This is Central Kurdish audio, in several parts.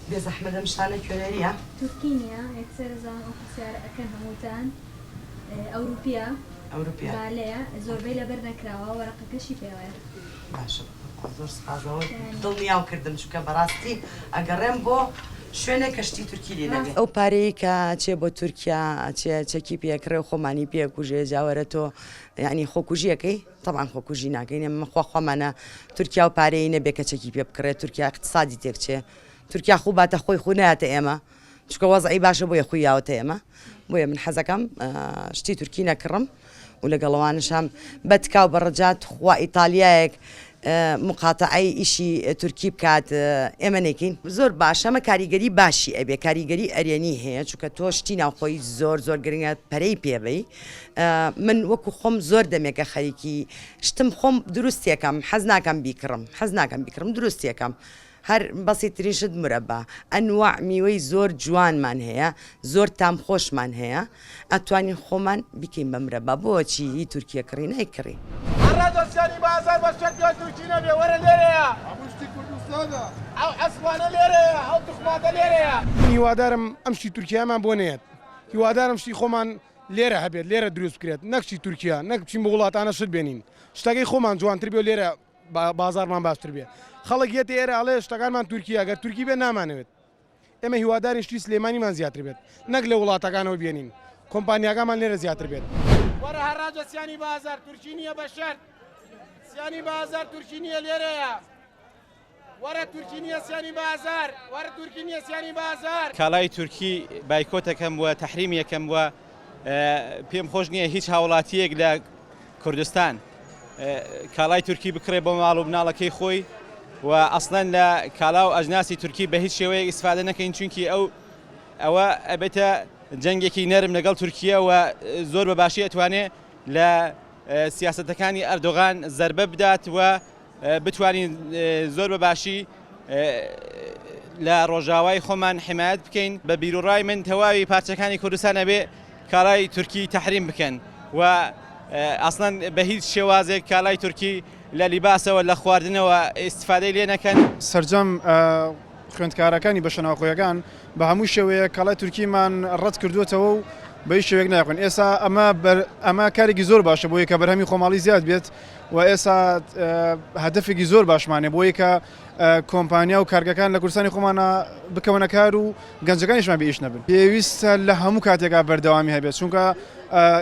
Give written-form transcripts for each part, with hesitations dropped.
بێزەحمەت ئەم شتانە کوێرەریە؟ تورکی نیە یەکسەر ئەزانم ئەو پرسیارە ئەکەن هەمووتان ئەوروپیە ئەوروپیە بالەیە زۆربەی لەبەر نەکراوە وەرەقەکەشی پێوەیە. باشە بەخوا زۆر سپاس ئەوە دڵنیاو کردم چونکە بەڕاستی ئەگەڕێم بۆ شوێنێک کە شتی تورکی لێ نەبێ. ئەو پارەیەی کە ئەچێ بۆ تورکیا ئەچێ چەکی پێ ئەکڕێ و خۆمانی پێ ئەکوژێ جا وەرە تۆ یانی خۆکوژی ئەکەی تەبعەن خۆکوژی ناکەین ئێمە خوا خوامانە تورکیا و پارەی نەبێ کە چەکی پێ بکڕێ تورکیا اقتصادی تێکچێ تورکیا خوو باتە خۆی خوو نایاتە ئێمە چونکە وەزعی باشە بۆیە خووی یاوەتە ئێمە بۆیە من حەزەکەم شتی تورکی نەکڕم و لەگەڵەوانشام بە تکا و بە ڕجا تخوا ئیتالیایەک مقاتەعەی ئیشی تورکی بکات ئێمە نەیکەین زۆر باشە ئەمە کاریگەری باشی ئەبێ کاریگەری ئەرێنی هەیە چونکە تۆ شتی ناوخۆیی زۆر زۆر گرنگە پەرەی پێبەی من وەکو خۆم زۆر دەمێکە خەریکی شتم خۆم دروستێکەم حەز ناکەم بیکڕم حەز ناکەم بیکڕم دروستێکەم هەر بەسیترین شت مرەبا ئەنواع میوەی زۆر جوانمان هەیە زۆر تام خۆشمان هەیە ئەتوانین خۆمان بیکەین بە مرەبا بۆچی هی تورکیە کڕی نایکڕین. هەڕە دەستیانی بازار بە شەرت دوای تورکی نەبێ وەرە لێرەیە هەموو شتی کوردستانە. ئەو عەسڵانە لێرەیە ئەو توخماتە لێرەیە. من هیوادارم ئەم شتی تورکیایەمان بۆ نەیەت هیوادارم شتی خۆمان لێرە هەبێت لێرە دروست بکرێت نەک شتی تورکیا نەک بچین بۆ وڵاتانە شت بێنین شتەکەی خۆمان جوانتر بێ و لێرە بازاڕمان باشتر بێ خەڵک یەتە ئێرە ئەڵێ شتەکانمان تورکیە گەر تورکی بێ نامانەوێت ئێمە هیوادارین شتی سلێمانیمان زیاتر بێت نەک لە وڵاتەکانەوە بێنین کۆمپانیاکانمان لێرە زیاتر بێت. وەرە هەڕاجە سیانی بازار تورکی نییە بە شەرت سیانی بازار تورکی نییە لێرەیە وەرە تورکی نییە سیانی بازار وەرە تورکی نییە سیانی بازار. کاڵای تورکی بایکۆتەکەم و تەحریمیەکەم و پێم خۆش نییە هیچ هاوڵاتیەک لە کوردستان کاڵای تورکی بکڕێ بۆ ماڵ و مناڵەکەی خۆی و ئەسڵەن لە کاڵا و ئەجناسی تورکی بە هیچ شێوەیەک ئیسفادە نەکەین چونکی ئەو ئەوە ئەبێتە جەنگێکی نەرم لەگەڵ تورکیە و زۆر بە باشی ئەتوانێ لە سیاسەتەکانی ئەردۆغان زەربە بدات و بتوانین زۆر بە باشی لە ڕۆژاوای خۆمان حمایەت بکەین بە بیروڕای من تەواوی پارچەکانی کوردستان ئەبێ کاڵای تورکی تەحریم بکەن و ئەسڵەن بە هیچ شێوازێک کالای تورکی لە لیباسەوە لە خواردنەوە ئیسفادەی لێ نەکەن. سەرجەم خوێندکارەکانی بەشە ناوخۆیەکان بە هەموو شێوەیەک کاڵای تورکیمان ڕەت کردووەتەوە و بە هیچ شێوەیەک نایخۆین ئێستا ئەمە ئەمە کارێکی زۆر باشە بۆیە کە بەرهەمی خۆماڵی زیاد بێت و ئێستا هەدەفێکی زۆر باشمانێ بۆیە کە کۆمپانیا و کارگەکان لە کوردستانی خۆمانە بکەونە کار و گەنجەکانیشمان بێ ئیش نەبن. پێویستە لە هەموو کاتێکا بەردەوامی هەبێت چونکە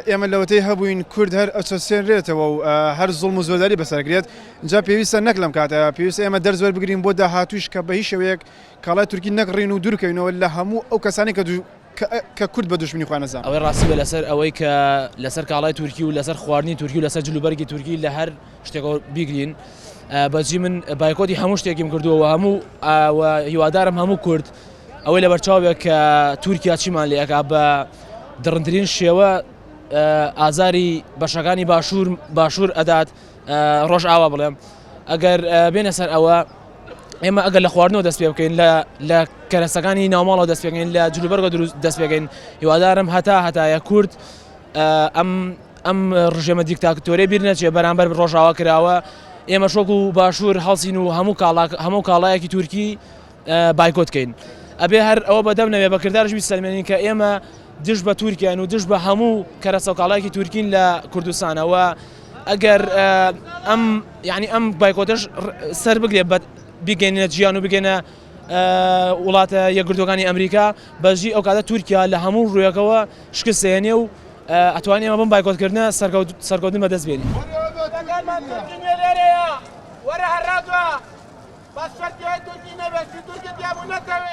ئێمە لەوەتەی هەبووین کورد هەر ئەچەسێنرێتەوە و هەر زوڵم و زۆرداری بەسەرگرێت جا پێویستە نەک لەم کاتە پێویستە ئێمە دەرس وەربگرین بۆ داهاتووش کە بە هیچ شێوەیەک کاڵای تورکی نەکڕین و دوورکەوینەوە لە هەموو ئەو کەسانەی کە کە کورد بە دوژمنی خۆیان ئەزانن. ئەوەی ڕاستی بێ لەسەر ئەوەی کە لەسەر کاڵای تورکی و لەسەر خواردنی تورکی و لەسەر جلوبەرگی تورکی لە هەر شتێکەوە بیگرین بەجی من بایکۆتی هەموو شتێکیم کردووە و هەموو و هیوادارم هەموو کورد ئەوەی لەبەرچاو بێت کە تورکیا چیمان لێ ئەکا بە دڕندرین شێوە ئازاری بەشەکانی باشوور باشوور ئەدات ڕۆژ ئاوا بڵێم ئەگەر بێنە سەر ئەوە ئێمە ئەگەر لە خواردنەوە دەست پێ بکەین لە لە کەرەسەکانی ناوماڵەوە دەست پێکەین لە جلوبەرگە دروست دەست پێکەین هیوادارم هەتا هەتایە کورد ئەم ئەم ڕژێمە دیکتاکتۆرەی بیر نەچێ بەرامبەر ڕۆژاوا کراوە ئێمە شۆک و باشوور هەڵسین و هەموو کاڵا هەموو کاڵایەکی تورکی بایکۆت کەین ئەبێ هەر ئەوە بەدەم نەبێ بە کردارش بیسەلمێنین کە ئێمە دژ بە تورکیان و دژ بە هەموو کەرەسە و کاڵایەکی تورکین لە کوردستانەوە ئەگەر ئەم یعنی ئەم بایکۆتەش سەر بگرێ بە بیگەینە جیان و بگەینە وڵاتە یەکگرتووەکانی ئەمریکا بەژی ئەو کاتە تورکیا لە هەموو ڕوویەکەوە شکست دێنێ و ئەتوانین ئێمە بەم بایکۆتکردنە سەرکەوتن بەدەست بێنین. وەرە هەڕاجە بەس شەرتی هەیە تورکی نەبێت چی تورکی تیابوو نەتەوێ.